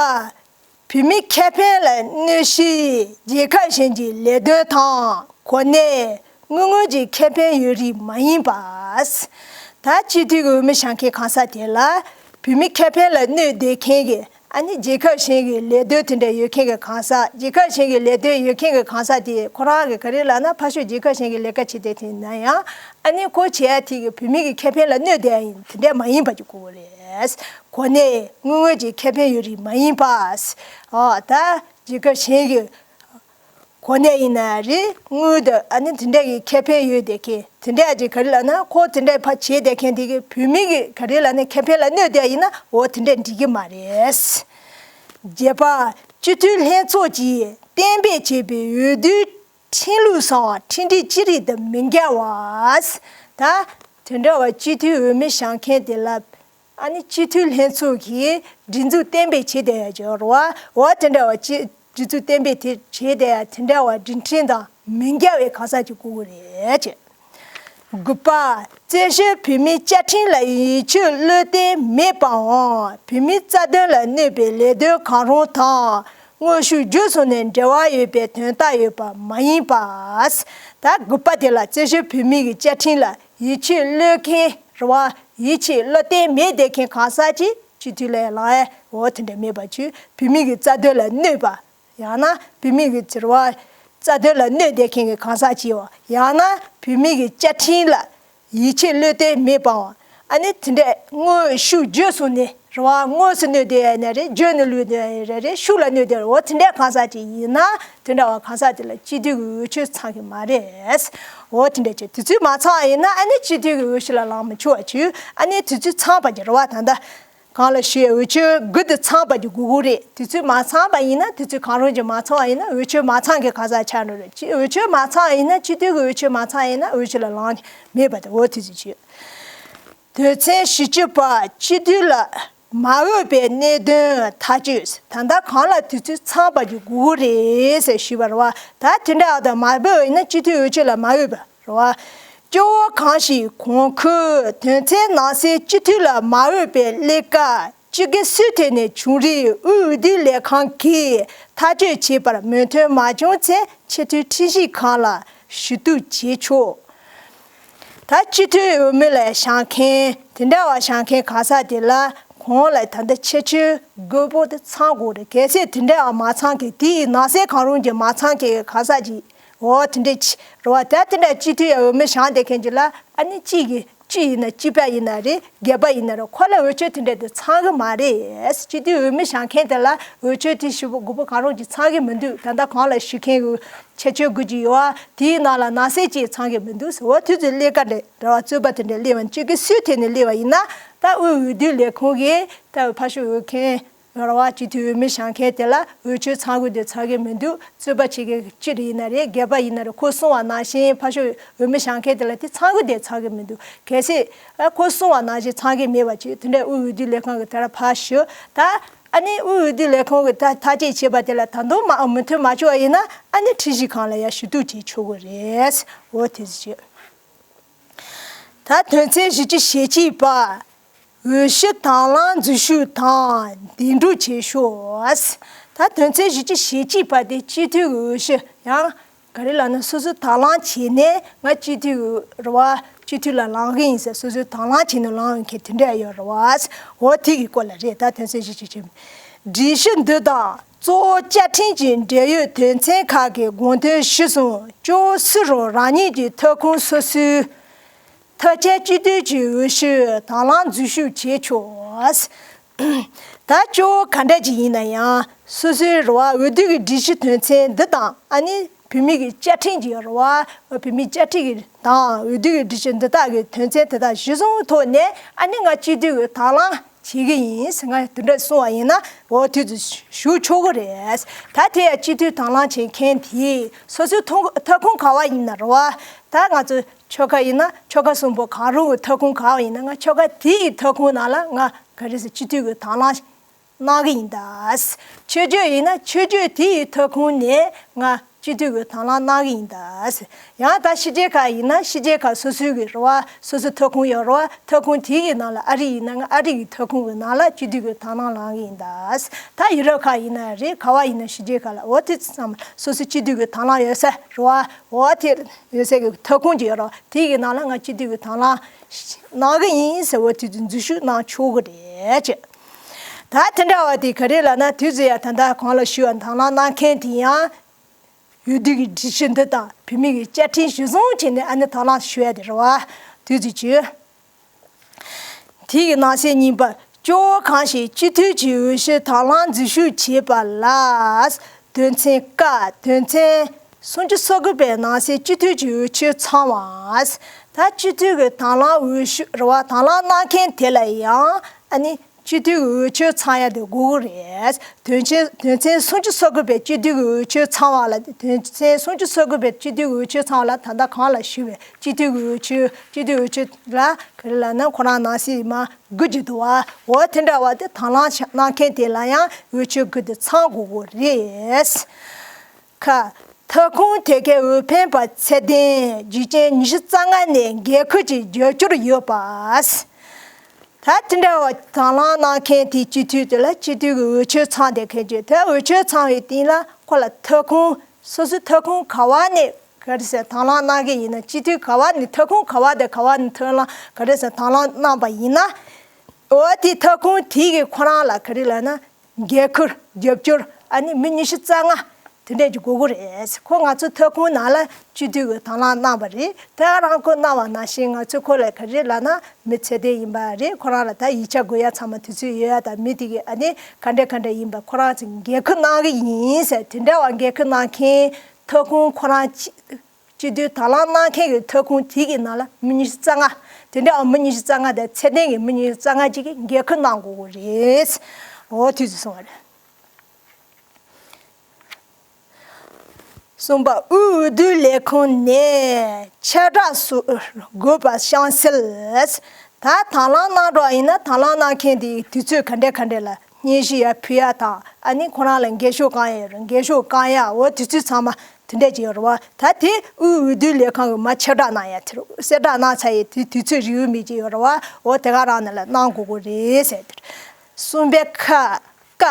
བོད་མིའི་ཁེ་ཕན་ལ་གནོད་བྱེད་རྒྱལ་ཁབ་གཞན་གྱི་ལས་དོན་དང་གོ་གནས་དངུལ་དངོས་ཀྱི་ཁེ་ཕན་ཡོད་རིགས་མ་ཡིན་པ། ད་སྤྱི་འཐུས་ཀྱི་འོས་མི་བཞེངས་མཁན་གང་ཟག་དེ་ལ་བོད་མིའི་ཁེ་ཕན་ལ་གནོད་བསྡད་མཁན་གྱི་ཨ་ནི་རྒྱལ་ཁབ་གཞན་གྱི་ལས་དོན་དེ་འདྲ་ཡོད་མཁན་གྱི་གང་ཟག་རྒྱལ་ཁབ་གཞན་གྱི་ལས་དོན་ཡོད་མཁན་གྱི་གང་ཟག་དེ་ཁོ་རང་གི་ག་རེ་ལབ་ན་ཕར་ཕྱོགས་རྒྱལ་ཁབ་གཞན་གྱི་ལས་ཀ་བྱེད་བསྡད་དེ་ཡིན་ན་ཡང་། ཨ་ནི་ཁོ་བྱེད་ཡ་དེ་གི་བོད་མི་གི་ཁེ་ཕན་ལ་གནོད་བསྡད་ཡ་ཡིན་དེ་འདྲ་མ་ཡིན་པ་ཅིག་དགོས་རེད། གོ་གནས་དངུལ་དངོས་ཀྱི་ཁེ་ཕན་ཡོད་རིགས་མ་ཡིན་པ། ཨོ་ད་རྒྱལ་ཁབ་གཞན་གྱི་གོ་གནས་ཡིན་ན་རེད། དངུལ་དང་ཨ་ནི་དེ་འདྲ་གི་ཁེ་ཕན་ཡོད་བསྡད་མཁན་དེ་འདྲ་ཅིག་ག་རེ་ལབ་ན་ཁོ་དེ་འདྲ་ཕར་བྱེད་བསྡད་མཁན་དེ་གི་བོད་མི་གི་ག་རེ་ལབ་ན་ཁེ་ཕན་ལ་གནོད་བསྡད་ཡ་ཡིན་ན་འོ་དེ་འདྲ་འགྲིག་གི་མ་རེད། བརྒྱད་པ། སྤྱི་འཐུས་ལྷན་ཚོགས་ཀྱིས་གཏན་འབེབས་བྱས་པའི་འོས་བསྡུའི་ཁྲིམས་ལུགས་སམ་ཁྲིམས་སྒྲིག་ཅི་རིགས་དང་མི་འགལ་བ། ད་དེ་འདྲ་བ་སྤྱི་འཐུས་འོས་མི་བཞེངས་མཁན་དེ་ལ་ཨ་ནི་སྤྱི་འཐུས་ལྷན་ཚོགས་ཀྱིས་སྒྲིག་འཛུགས་གཏན་འབེབས་བྱས་བསྡད་ཡ་ཅིག་ཡོད་རེད་བ། འོ་དེ་འདྲ་བ་སྤྱི་སྒྲིག་འཛུགས་གཏན་འབེབས་དེ་བྱས་བསྡད་ཡ་དེ་འདྲ་བ་སྒྲིག་ཁྲིམས་དང་མི་འགལ་བའི་གང་ཟག་ཅིག་དགོས་ཀྱི་རེད་ཅེས། དགུ་པ། བཙན་བྱོལ་བོད་མིའི་བཅའ་ཁྲིམས་ལ་ཡིད་ཆེས་བློ་གཏད་མེད་པའམ་བོད་མིའི་རྩ་དོན་ལ་གནོད་པའི་ལས་དོན་གང་རུང་དང་དངོས་ཤུགས་བརྒྱུད་སོང་ནས་འབྲེལ་བ་ཡོད་པའི་དོན་དག་ཡོད་པ་མ་ཡིན་པ། ད་དགུ་པ་དེ་ལ་བཙན་བྱོལ་བོད་མི་གི་བཅའ་ཁྲིམས་ལ་ཡིད་ཆེས་བློས་འཁེལ་རེད་བ། ཡིད་ཆེས་བློ་གཏད་མེད་བསྡད་མཁན་གང་ཟག་ཅིག་སྤྱི་འཐུས་ལ་ལངས་ཡ་འོ་དེ་འདྲ་མེད་པ་བྱོས། བོད་མི་གི་རྩ་དོན་ལ་གནོད་པ། ཡང་ན་བོད་མི་གི་རྩ་དོན་ལ་གནོད་བསྡད་མཁན་གྱི་གང་ཟག་ཅིག་ཡོད། ཡང་ན་བོད་མི་གི་བཅའ་ཁྲིམས་ལ་ཡིད་ཆེས་བློས་གཏད་མེད་པའམ། ཨ་ནི་དེ་འདྲའི་དངོས་ཤུགས་བརྒྱུད་སོང་ནས་ རེད་བ། དངོས་སུ་གནོད་དེ་ཡང་ན་རེད། རྒྱུ་ནི་ལུས་དེ་ཡང་རེད། རེད། ཤུགས་ལ་གནོད་དེ་རེད། འོ་དེ་འདྲའི་གང་ཟག་ཅིག་ཡིན་ན་དེ་འདྲ་བ་གང་ཟག་དེ་ལ་སྤྱི་འཐུས་ཀྱི་འོས་ཆོས་ཚང་གི་མ་རེད། འོ་དེ་འདྲ་ཅིག་དེ་ཚོས་མ་ཚང་བ་ཡིན་ན་ཨ་ནི་སྤྱི་འཐུས་ཀྱི་འོས་གཞི་ལ་ལངས་མི་ཆོག་པ་བྱས། ཨ་ནི་དེ་ཚོས་ཚང་བ་ཅིག་རེད་བ། ད་ལྟ་གང་ལ་ཞུས་འོས་ཆོས་དགུ་དེ་ཚང་བ་ཅིག་དགོས་ཀྱི་རེད། དེ་ཚོས་མ་ཚང་བ་ཡིན་ན། དེ་ཚོས་གང་རུང་ཅིག་མ་ཚང་བ་ཡིན་ན་འོས་ཆོས་མ་ཚང་གི་གང་ཟག་ཆགས་འགྲོ་རེད། སྤྱི་འོས་ཆོས་མ་ཚང་བ་ཡིན་ན། སྤྱི་འཐུས་ཀྱི་འོས་ཆོས་མ་ཚང་བ་ཡིན་ན་འོས་གཞི་ལ་ལངས་མེད་པ་དེ། འོ་དེ་ཚོ་བྱས། དོན་ཚན་བཞི་བཅུ་པ། སྤྱི་འཐུས་ལ་མ་འོས་པའི་གནད་དོན་ཐག་གཅོད། ད་ལྟ་གང་ལ་དུས་ཚོད་ཚང་བ་ཅིག་དགོས་ཀྱི་རེད་ཟེར་ཞུས་པ་རེད་བ། ད་དེ་འདྲ་ཨ་ད་མ་འོས་ཡིན་ན་སྤྱི་འཐུས་འོས་ཆོས་ལ་མ་འོས་པ་རེད་བ། སྐྱོ་བོ་གང་ཞིག་གོང་འཁོད་དོན་ཚན་ནང་གསལ་སྤྱི་འཐུས་ལ་མ་འོས་པའི་ཀླད་ཀ་སྤྱི་སྒེར་སུའི་ཐད་ནས་བྱུང་རིགས་དབུས་འོས་བསྡུ་ལས་ཁང་གིས་ཐག་གཅོད་བྱས་པར་མོས་མཐུན་མ་བྱུང་ཚེ་ཆེས་མཐོའི་ཁྲིམས་ཞིབ་ཁང་ལ་ཞུ་གཏུག་བྱེད་ཆོག་ད་སྤྱི་འཐུས་འོས་མི་ལ་བཞེངས་མཁན་དེ་འདྲ་བ་བཞེངས་མཁན་གང་ཟག་དེ་ལ་གོང་ལ་ད་ལྟ་ཁྱད་ཆོས་དགུ་པོ་དེ་ཚང་དགོས་རེད། གལ་སྲིད་དེ་འདྲ་བ་མ་ཚང་མཁན། དེའི་ནང་གསེས་གང་རུང་གི་མ་ཚང་མཁན་གྱི་གང་ཟག་ཅིག་འོ་དེ་འདྲ་ཅིག་རེད་བ། ད་དེ་འདྲ་སྤྱི་འཐུས་འོས་མི་བཞེངས་བསྡད་མཁན་ཅིག་ལ་ཨ་ནི་གཅིག་གིས་གཅིག་ཡིན་ན། སྐྱིད་པ་ཡིན་ན་རེད། སྒེར་པ་ཡིན་ན་རེད། ཁོ་ལ་འོས་ཆོས་དེ་འདྲ་དེ་ཚང་གི་མ་རེད། སྤྱི་འཐུས་འོས་མི་བཞེངས་མཁན་དེ་ལ་འོས་ཆོས་དེ་བཞི་པོ་དགུ་པོ་གང་རུང་ཅིག་ཚང་གི་མི་འདུག་ད་ལྟ་གོང་ལ་ཞུས་མཁན་གྱི་ཁྱད་ཆོས་དགུ་ཅིག་ཡོད་བ། དེའི་ནང་ལ་ནང་གསེས་གཅིག་ཚང་གི་མི་འདུག་ཟེར། འོ་དེ་ཚོའི་ཀླད་ཀ་དེ་འདྲ་བ། རྩོད་པ་དེ་འདྲ་སླེབས་པ་ཅིག་གི་སུའི་ཐད་ནས་སླེབས་པ་ཡིན་ན། ད་དབུས་འོས་བསྡུ་ལས་ཁུངས་ཀྱིས་ད་ཕར་ཕྱོགས་འོས་མཁན་རེད་བ། སྤྱི་འཐུས་འོས་མི་བཞེངས་མཁན་དེ་ལ་འོས་ཆོས་ཚང་དགོས་དེ་ཚང་གི་མི་འདུག་རྩོད་པ་བྱེད་མཁན་སྤྱི་འཐུས་ཡིན་ན་རེད། སྒེར་པ་ཡིན་ན་རེད། ཁོས་གསུངས་པ་ནང་བཞིན་ཕར་ཕྱོགས་འོས་མི་བཞེངས་མཁན་དེ་ལ་དེ་ཚང་དགོས་དེ་ཚང་གི་མི་འདུག་གལ་སྲིད་ཨ་ཁོས་གསུངས་པ་ནང་བཞིན་ཚང་གི་མེད་པ་ཅིག་དེ་འདྲ་དབུས་འོས་བསྡུ་ལས་ཁང་གི་དེ་ལ་ཕར་ཞུ། ད་ཨ་ནི་དབུས་འོས་བསྡུ་ལས་ཁང་གི་ད་ཐག་གཅོད་བྱས་པ་དེ་ལ་ད་དུང་མ་མོས་མཐུན་མ་བྱུང་བ་ཡིན་ན་ཨ་ནི་ཁྲིམས་ཞིབ་ཁང་ལ་ཡར་ཞུ་གཏུག་བྱེད་ཆོག་གི་རེད། འོ་དེ་ཞུ། ད་དོན་ཚན་བཞི་བཅུ་ཞེ་གཅིག་པ། འོས་གཞི་དང་བླངས་འཛུལ་ཞུགས་དང་འདེམས་སྒྲུག་བྱེད་ཕྱོགས། ད་དོན་ཚན་བཞི་བཅུ་ཞེ་གཅིག་པ་དེ་སྤྱི་འཐུས་ཀྱི་འོས་གཞི། ཡང་ག་རེ་ལབ་ན་སོ་སོ་དང་བླངས་བྱས་ནས་ང་སྤྱི་འཐུས་ཀྱི་རེད་བ། སྤྱི་འཐུས་ལ་ལངས་གི་ཡིན་ཟེར་སོ་སོ་དང་བླངས་བྱས་ནས་ལངས་ཡོང་མཁན་དེ་འདྲ་ཡོད་རེད་བ། འོ་དེ་གི་སྐོར་ལ་རེད། ད་དོན་ཚན་བཞི་བཅུ་ཞེ་གཅིག་པ། སྒྲིག་གཞི་འདི་དང་གཙོ་བོ་བཅའ་ཁྲིམས་ཀྱི་འབྲེལ་ཡོད་དོན་ཚན་ཁག་གི་དགོངས་དོན་གཞིར་བཟུང་སྐྱོ་བོ་སུ་རུང་རང་ཉིད་ཀྱི་ཐོབ་ཁུངས་སོ་སོའི་ཐོབ་བྱའི་སྤྱི་འཐུས་ཀྱི་འོས་གཞིར་དང་བླངས་འཛུལ་ཞུགས་བྱེད་ཆོག་ད་སྐྱོ་བོ་ག་འདྲ་ཅིག་ཡིན་ན་ཡང་སོ་སོའི་རེད་བ། འོས་བསྡུ་གི་སྒྲིག་གཞི་དོན་ཚན་འདི་དང་ཨ་ནི་བོད་མི་གི་བཅའ་ཁྲིམས་ཀྱི་རེད་བ། བོད་མིའི་བཅའ་ཁྲིམས་ཀྱི་དང་འོས་བསྡུ་གི་སྒྲིག་གཞི་འདི་དག་གི་དོན་ཚན་དེ་དག་གཞིར་བཟུང་ཐོག་ནས་ཨ་ནི་ང་སྤྱི་འཐུས་ཀྱི་དང་བླངས་བྱེད་ཀྱི་ཡིན་ཟེར་ང་དེ་འདྲ་གསུངས་པ་ཡིན་ན་འོ་དེ་ཚོ་ཞུ་ཆོག་གི་རེད། ད་དེ་ཡང་སྤྱི་འཐུས་དང་བླངས་བྱེད་མཁན་དེས་སོ་སོའི་ཐོབ་ཁུངས་ག་བ་ཡིན་ན་རེད་བ། ད་ང་ཚོ་ཆོལ་ཁ་ཡིན་ན་ཆོལ་ཁ་གསུམ་པོ་གང་རུང་གི་ཐོབ་ཁུངས་ག་བ་ཡིན་ན་ང་ཆོལ་ཁ་དེ་ཡི་ཐོབ་ཁུངས་ནང་ལ་ང་ག་རེ་ཟེར་སྤྱི་འཐུས་ཀྱི་དང་བླངས་གནང་གི་ཡིན་ད། ཆོས་བརྒྱུད་ཡིན་ན་ཆོས་བརྒྱུད་དེ་ཡི་ཐོབ་ཁུངས་ནས་ང་སྤྱི་འཐུས་ཀྱི་དང་བླངས་གནང་གི་ཡིན་ད། ཡང་ད་ཕྱི་རྒྱལ་ཁག་ཡིན་ན་ཕྱི་རྒྱལ་ཁག་སོ་སོའི་གི་རེད་བ། སོ་སོའི་ཐོབ་ཁུངས་ཡོད་རེད་བ། ཐོབ་ཁུངས་དེ་གི་ནང་ལ་ཨ་རི་ཡིན་ན་ང་ཨ་རི་གི་ཐོབ་ཁུངས་གི་ནང་ལ་སྤྱི་འཐུས་ཀྱི་དང་བླངས་གནང་གི་ཡིན་ད། ད་ཡུ་རོབ་ཁག་ཡིན་ན་རེད། ག་བ་ཡིན་ན་ཕྱི་རྒྱལ་ཁག་ལ་འོ་དེ་ཚང་མ་སོ་སོའི་སྤྱི་འཐུས་ཀྱི་དང་བླངས་ཡོད་ས་རེད་བ། འོ་དེ་ཡོད་ས་གི་ཐོབ་ཁུངས་ཅིག་ཡོད་རེད་བ། དེ་གི་ནང་ལ་ང་སྤྱི་འཐུས་ཀྱི་དང་བླངས་གནང་གི་ཡིན་ཟེར་འོ་དེ་ཚོ་འཛུལ་ཞུགས་གནང་ཆོག་གི་རེད་ཅེས། ད་དེ་འདྲ་བ་དེ་ག་རེ་ལབ་ན་དུས་ཚོད་ཡང་ད་ལྟ་གོང་ལ་ཞུས་པ་དང་བླངས་གནང་མཁན་དེ་ཡང་འོས་བསྡུ་གི་སྒྲིག་གཞི་འདི་དང་བོད་མི་གི་བཅའ་ཁྲིམས་གཞིར་བཟུང་བྱས་ནས་ཨ་ནི་དང་བླངས་ཞུ་ཡ་དེ་རེད་བ། དུས་ཚོད་བཅུ། དེ་གི་ནང་གསེས་གཉིས་པ། སྐྱོ་བོ་གང་ཞིག་སྤྱི་འཐུས་ཀྱི་འོས་གཞིར་དང་བླངས་འཛུལ་ཞུགས་བྱས་པ་ལ། དོན་ཚན་ཀ། དོན་ཚན་སུམ་ཅུ་སོ་དགུ་པའི་ནང་གསེས་སྤྱི་འཐུས་ཀྱི་འོས་ཆོས་ཚང་བ། ད་སྤྱི་འཐུས་ཀྱི་དང་བླངས་འོས་ཤོག་རེད་བ། དང་བླངས་གནང་མཁན་དེ་ལ་ཡང་ཨ་ནི་སྤྱི་འཐུས་ཀྱི་འོས་ཆོས་ཚང་ཡ་དེ་དགོས་ཀྱི་རེད། དོན་ཚན་དོན་ཚན་སུམ་ཅུ་སོ་དགུ་པའི་སྤྱི་འཐུས་ཀྱི་འོས་ཆོས་ཚང་བ་ལ། དོན་ཚན་སུམ་ཅུ་སོ་དགུ་པའི་སྤྱི་འཐུས་ཀྱི་འོས་ཆོས་ཚང་བ་ལ་ད་ལྟ་གོང་ལ་ཞུས་པའི་སྤྱི་འཐུས་ཀྱི་འོས་ཆོས་སྤྱི་འཐུས་འོས་ཆོས་ལ་ག་རེ་ལབ་ན་ཁོ་རང་ནང་གསེས་མ་དགུ་ཅིག་འདུག་བ། འོ་དེ་འདྲ་བ་དེ་དང་བླངས་གནང་མཁན་དེ་ལ་ཡང་འོས་ཆོས་དགུ་དེ་ཚང་དགོས་ཀྱི་རེད། ཁ། ཐོབ་ཁུངས་དེ་གའི་འོས་འཕེན་པ་ཚད་ལྡན་རྒྱུ་རྐྱེན་ཉི་ཤུ་རྩ་ལྔ་ནས་འགན་འཁུར་གྱི་རྒྱབ་སྐྱོར་ཡོད་པ། ད་དེ་འདྲ་བ་དང་བླངས་གནང་མཁན་དེའི་སྤྱི་འཐུས་དེ་ལ་སྤྱི་འཐུས་ཀྱི་འོས་ཆོས་ཚང་བསྡད་མཁན་ཅིག་དེ་འོས་ཆོས་ཚང་བའི་སྟེང་ལ་ཁོ་ལ་ཐོབ་ཁུངས་སོ་སོའི་ཐོབ་ཁུངས་ག་བ་ནས་ག་རེ་ཟེར་དང་བླངས་གནང་གི་ཡིན་ན། སྤྱི་འཐུས་ག་བ་ནས་ཐོབ་ཁུངས་ག་བ་དེ་ག་བ་ནས་ཐོབ་ལ་ག་རེ་ཟེར་དང་བླངས་གནང་པ་ཡིན་ན། འོ་དེ་ཐོབ་ཁུངས་དེ་གི་ཁོ་རང་ལ་ག་རེ་ལབ་ན་འགན་འཁུར་རྒྱབ་སྐྱོར་ཨ་ནི་མི་ཉི་ཤུ་རྩ་ལྔ་ དེ་འདྲས་ཀྱི་དགོས་མཁོ་རེད། ཁོ་ང་ཚོ་ཐོབ་ཁུངས་ནང་ལ་སྤྱི་འཐུས་ཀྱི་དང་བླངས་གནང་བ་རེད། དེ་རང་ཁོ་གནང་བ་ནང་བཞིན་ང་ཚོ་ཁོ་ལ་ག་རེ་ལབ་ན་མི་ཚད་ལྡན་ཡིན་པ་རེད། ཁོ་རང་ལ་ད་ཡིག་ཆ་དགོས་ཡ་ཚང་མ་དུས་ཚོད་ཡོད་ཡ་དང་མི་དེ་གི་ཨ་ནི་ག་འདྲས་ག་འདྲས་ཡིན་པ་ཁོ་རང་ཚོས་འགན་ཁུར་གནང་གི་ཡིན་ཟེར། དེ་འདྲ་བ་འགན་ཁུར་གནང་མཁན་ཐོབ་ཁུངས་ཁོ་རང་སྤྱི་སྤྱི་འཐུས་དང་བླངས་གནང་མཁན་གྱི་ཐོབ་ཁུངས་དེ་གི་ནང་ལ་མི་ཉི་ཤུ་རྩ་ལྔ། དེ་འདྲ་བ་མི་ཉི་ཤུ་རྩ་ལྔ་དང་ཚད་ལྡན་གྱི་མི་ཉི་ཤུ་རྩ་ལྔ་ཅིག་གིས་འགན་ཁུར་གནང་དགོས་ཀྱི་རེད། འོ་དུས་ཚོད་སོང་བ་རེད། གསུམ་པ། དབུས་འོས་བསྡུ་ལས་ཁང་ནས་ཁྱབ་བསྒྲགས་སོགས་དགོས་པ་གཤམ་གསལ། ད་དང་བླངས་གནང་རོགས་ཡིན་ན་དང་བླངས་གནང་མཁན་དེའི་དུས་ཚོད་ག་འདྲས་ག་འདྲས་ལ་སྙན་ཞུ་ཡར་ཕུལ་ཡ་དང་ཨ་ནི་ཁོ་རང་ལ་འགན་ཤོག་བཀང་ཡ་ཡོད་རེད། འགན་ཤོག་བཀང་ཡ་འོ་དུས་ཚོད་ཚང་མ་དེ་འདྲས་ཅིག་ཡོད་རེད་བ། ད་དེ་དབུས་འོས་བསྡུ་ལས་ཁང་གི་མར་ཁྱབ་བསྒྲགས་གནང་ཡ་དེ་རེད། གསལ་བསྒྲགས་གནང་ཚར་ཡའི་དུས་དུས་ཚོད་རེའུ་མིག་ཅིག་ཡོད་རེད་བ། འོ་དེ་ག་རང་ནང་ལ་གནང་དགོས་ཀྱི་རེད་ཟེར་དེ་རེད། གསུམ་པའི་ཁ། ཀ།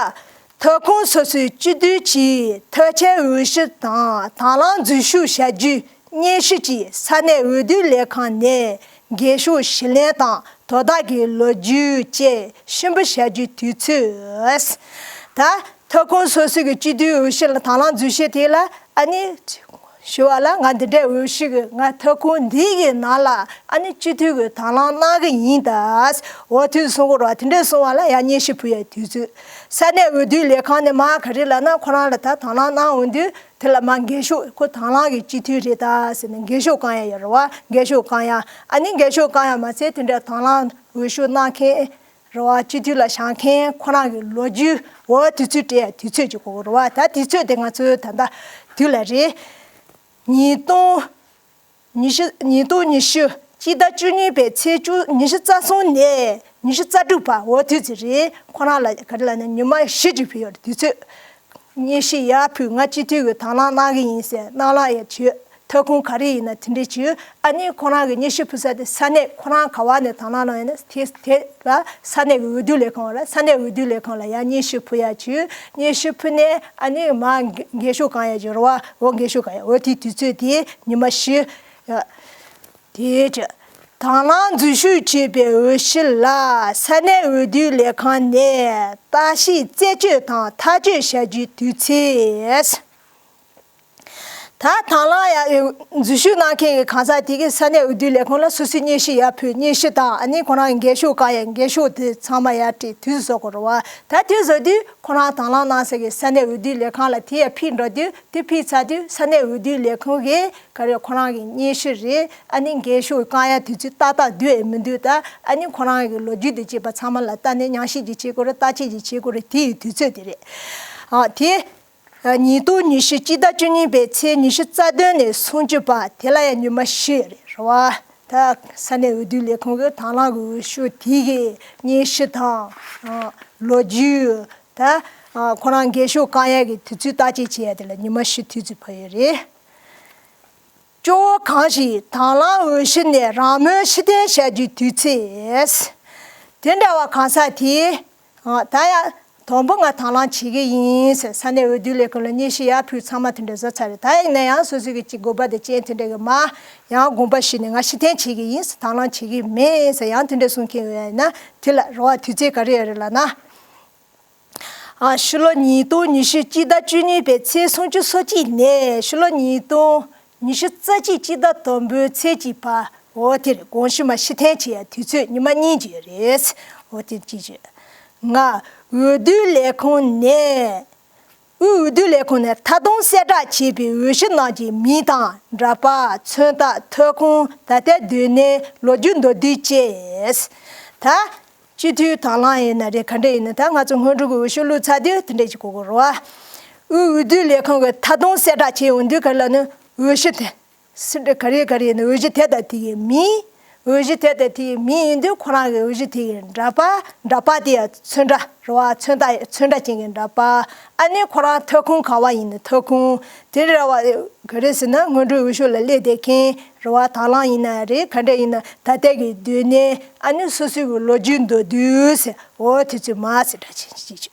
ཐོབ་ཁུངས་སོ་སོའི་སྤྱི་འཐུས་ཀྱིས་ཐོབ་ཆའི་འོས་གཞི་དང་དང་བླངས་འཛུལ་ཞུགས་བྱ་རྒྱུའི་སྙན་ཞུ་གྱིས་ས་གནས་འོས་བསྡུ་ལས་ཁང་ནས་འགན་ཤོག་ཞུ་ལེན་དང་དོ་བདག་གི་ལོ་རྒྱུས་བཅས་ཞུ་འབུལ་བྱ་རྒྱུའི་དུས་ཚོད། ད་ཐོབ་ཁུངས་སོ་སོ་གི་སྤྱི་འཐུས་འོས་གཞི་ལ་དང་བླངས་འཛུལ་ཞུགས་དེ་ལ་ཨ་ནི། ཞུ་བ་ལ་ང་འདི་འདྲའི་འོས་གཞི་གི་ང་ཐོབ་ཁུངས་འདི་གི་ནང་ལ་ཨ་ནི་སྤྱི་འཐུས་གི་དང་བླངས་གནང་གི་ཡིན་ད། འོ་དུས་གསུང་གི་རོགས་དེ་འདྲའི་གསུང་བ་ལ་ཡང་སྙན་ཞུ་ཕུལ་ཡའི་དུས་ཚོད། ས་གནས་འོས་བསྡུ་ལས་ཁང་ནས་མ་ག་རེ་ལབ་ན་ཁོ་རང་ལ་ད་དང་བླངས་གནང་འོང་དུས་དེ་ལ་མ་འགན་ཤོག་ཁོ་དང་བླངས་གི་སྤྱི་འཐུས་རེད་ད་ཟེར་ནས་འགན་ཤོག་བཀང་ཡ་ཡོད་རེད་བ། འགན་ཤོག་བཀང་ཡ་ཨ་ནི་འགན་ཤོག་བཀང་ཡ་མ་ཚད་དེ་འདྲའི་དང་བླངས་འོས་ཤོག་གནང་མཁན། རེད་བ། སྤྱི་འཐུས་ལ་བཞེངས་མཁན་ཁོ་རང་གི་ལོ་རྒྱུས་འོ་དུས་ཚོད་སྤྲད་ཡ་དུས་ཚོད་ཅིག་དགོས་རེད་བ། ད་དུས་ཚོད་དེ་ང་ཚོའི་ད་ལྟ་དུས་ལ་རེད། ཉིས་སྟོང་ཉི་ཤུ། ཉིས་སྟོང་ཉི་ཤུ་སྤྱི་ཟླ་བཅུ་གཉིས་པའི་ཚེས་བཅུ་ཉི་ཤུ་རྩ་གསུམ་ནས་ཉི་ཤུ་རྩ་དྲུག་བར་འོ་དུས་ཚོད་རེད། ཁོ་རང་ལ་ག་རེ་ལབ་ན་ཉི་མ་བཞི་ཅིག་ཕུལ་ཡོད་རེད་དུས་ཚོད། སྙན་ཞུ་ཡར་ཕུལ། ང་སྤྱི་འཐུས་ཀྱི་དང་བླངས་གནང་གི་ཡིན་ཟེར་གནང་བླངས་ཡར་བྱོས། ཐོབ་ཁུངས་ག་རེ་ཡིན་ན་དེ་འདྲས་བྱོས། ཨ་ནི་ཁོ་རང་གི་སྙན་ཞུ་ཕུལ་ས་དེ་ས་གནས་ཁོ་རང་ག་བ་ནས་དང་བླངས་གནང་ཡོད་ན་དེ་དེ་ལ་ས་གནས་ཀྱི་འོས་བསྡུ་ལས་ཁང་ལ་ས་གནས་འོས་བསྡུ་ལས་ཁང་ལ་ཡར་སྙན་ཞུ་ཕུལ་ཡར་བྱོས། སྙན་ཞུ་ཕུལ་ནས་ཨ་ནི་མར་འགན་ཤོག་བཀང་ཡར་བྱོས་རེད་བ། འོ་འགན་ཤོག་བཀང་ཡ་འོ་དེའི་དུས་ཚོད་དེ་ཉི་མ་བཞི། དེའི་ཕྱིར། དང་བླངས་འཛུལ་ཞུགས་བྱས་པའི་འོས་གཞི་ལ་ས་གནས་འོས་བསྡུ་ལས་ཁང་ནས་བརྟག་ཞིབ་རྩད་གཅོད་དང་ཐག་གཅོད་བྱ་རྒྱུའི་དུས་ཚོད། ད་དང་བླངས་ཡ་འཛུལ་ཞུགས་གནང་མཁན་གྱི་གང་ཟག་དེ་གིས་ས་གནས་འོས་བསྡུ་ལས་ཁང་ལ་སོ་སོའི་སྙན་ཞུ་ཡར་ཕུལ། སྙན་ཞུ་དང་ཨ་ནི་ཁོ་རང་གི་འགན་ཤོག་བཀང་ཡ་འགན་ཤོག་དེ་ཚང་མ་ཡར་སྤྲད་དུས་སུ་བཟོ་དགོས་རེད་བ། ད་དུས་བཟོ་དུས་ཁོ་རང་དང་བླངས་གནང་ས་གི་ས་གནས་འོས་བསྡུ་ལས་ཁང་ལ་དེ་ཡར་ཕུལ་འགྲོ་དུས་དེ་ཕུལ་ཚར་དུས་ས་གནས་འོས་བསྡུ་ལས་ཁང་གིས། ག་རེ་ཁོ་རང་གི་སྙན་ཞུ་རེད། ཨ་ནི་འགན་ཤོག་བཀང་ཡ་དུས་ཚོད་ཏག་ཏག་འདུག་ཨེ་མི་འདུག་ད་ཨ་ནི་ཁོ་རང་གི་ལོ་རྒྱུས་དེ་བྱས་པ་ཚང་མ་ལ་ལྟ་ནས་ཉམས་ཞིབ་ཅིག་བྱེད་དགོས་རེད། བརྟག་དཔྱད་ཅིག་བྱེད་དགོས་རེད། དེ་ཡི་དུས་ཚོད་དེ་རེད། ཨ་དེ་ཉིས་སྟོང་ཉི་ཤུ་སྤྱི་ཟླ་བཅུ་གཉིས་པའི་ཚེས་ཉི་ཤུ་རྩ་བདུན་ནས་སུམ་ཅུ་བར་དེ་ལ་ཡང་ཉི་མ་བཞི་རེད་རེད་བ། ད་ས་གནས་འོས་བསྡུ་ལས་ཁུངས་ཀྱི་དང་བླངས་ཀྱི་འོས་ཤོག་དེ་གི་སྙན་ཞུ་དང་ལོ་རྒྱུས་ད་ཁོ་རང་འགན་ཤོག་བཀང་ཡ་གི་དུས་ཚོད་བརྟག་དཔྱད་བྱེད་ཡ་དེ་ལ་ཉི་མ་བཞི་དུས་ཚོད་ཕུལ་ཡོད་རེད། སྐྱོ་བོ་གང་ཞིག་དང་བླངས་འོས་གཞི་ནས་རང་མོས་ཕྱིར་འཐེན་བྱ་རྒྱུའི་དུས་ཚོད། དེ་འདྲ་བ་གང་ཟག་དེས། ད་ཡང་དང་པོ་ང་དང་བླངས་བྱེད་ཀྱི་ཡིན་ཟེར་ས་གནས་འོས་བསྡུ་ལས་ཁུངས་ལ་སྙན་ཞུ་ཡར་ཕུལ་ཚང་མ་དེ་འདྲ་བཟོ་ཚར་རེད། ད་ཡིན་ན་ཡང་སོ་སོའི་གི་ཅིག་དགོས་པ་དང་རྐྱེན་དེ་འདྲ་གི་མ་ཡང་དགོངས་པ་ཞུས་ནས་ང་ཕྱིར་འཐེན་བྱེད་ཀྱི་ཡིན་ཟེར་དང་བླངས་བྱེད་ཀྱི་མེད་ཟེར་ཡང་དེ་འདྲ་གསུང་མཁན་ཡོད་ཡིན་ན་དེ་ལ་རེ་བ་དུས་ཚོད་ག་རེ་ཡོད་རེད་ལབ་ན། ཨ་ཕྱི་ལོ་ཉིས་སྟོང་ཉི་ཤུ་སྤྱི་ཟླ་བཅུ་གཉིས་པའི་ཚེས་སུམ་ཅུ་སོ་གཅིག་ནས་ཕྱི་ལོ་ཉིས་སྟོང་ཉི་ཤུ་རྩ་གཅིག་སྤྱི་ཟླ་དང་པོའི་ཚེས་གཅིག་བར་འོ་དེར་དགོངས་ཞུ་མ་ཕྱིར་འཐེན་བྱེད་ཡ་དུས་ཚོད་ཉི་མ་གཉིས་ཀྱི་རེད། འོ་དེ་གཅིག་བྱས། ལྔ། འོས་བསྡུ་ལས་ཁུངས་ནས། དབུས་འོས་བསྡུ་ལས་ཁུངས་ནས་མཐའ་སྡོམ་གསལ་བསྒྲགས་བྱས་པའི་འོས་གཞི་རྣམས་ཀྱི་མིང་དང་འདྲ་པར། མཚོན་རྟགས། ཐོབ་ཁུངས། ད་ལྟའི་སྡོད་གནས། ལོ་རྒྱུས་མདོར་བསྡུས་བཅས། ད། སྤྱི་འཐུས་དང་བླངས་ཡིན་ན་རེད། ག་འདྲ་ཡིན་ན་ད་ང་ཚོ་སྔོན་འགྲོ་གི་འོས་ཤོག་བླུགས་ཚར་དུས་དེ་འདྲ་ཞིག་དགོས་ཀྱི་རེད་བ། དབུས་འོས་བསྡུ་ལས་ཁང་གི་མཐའ་སྡོམ་གསལ་བསྒྲགས་བྱས་ཡོང་དུས་ག་རེ་ལབ་ན་འོས་གཞི་དེ། སུ་འདྲ་ག་རེ་ག་རེ་ཡིན་ན་འོས་གཞི་དེ་དང་དེ་ཡི་མིང་། འོས་གཞི་དེ་དང་དེ་ཡི་མིང་ཡིན་དུས་ཁོ་རང་གི་འོས་གཞི་དེ་ཡི་འདྲ་པར། འདྲ་པར་དེ་ཡང་ཚོན་ཁྲ་རེད་བ། ཚོན་རྟགས་ཚོན་ཁྲ་ཅན་གྱི་འདྲ་པར། ཨ་ནི་ཁོ་རང་ཐོབ་ཁུངས་ག་བ་ཡིན་ན་ཐོབ་ཁུངས། དེ་རེད་བ། ག་རེ་ཟེར་ན་སྔོན་འགྲོའི་འོས་ཤོག་ལ་སླེབས་བསྡད་མཁན་རེད་བ། དང་བླངས་ཡིན་ན་རེད། ག་འདྲ་ཡིན་ན་ད་ལྟ་གི་སྡོད་གནས། ཨ་ནི་སོ་སོའི་གི་ལོ་རྒྱུས་མདོར་བསྡུས་ཟེར། འོ་དེ་ཚོའི་མ་ཟེར་འདྲ་ཅིག་ཅིག་ཅིག་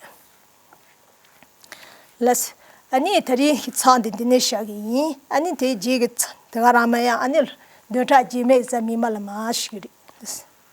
ལགས། ཨ་ནི་དེ་རིང་གི་ཚང་འདི་འདི་ནས་བཞག་གི་ཡིན། ཨ་ནི་དེའི་རྗེས་ཀྱི་ཚང་དེ་ག་རང་མ་ཡང་ཨ་ནི་བདུན་ཕྲག་རྗེས་མའི་གཟའ་མིག་དམར་ལ་མར་ཞུ་གི་རེད།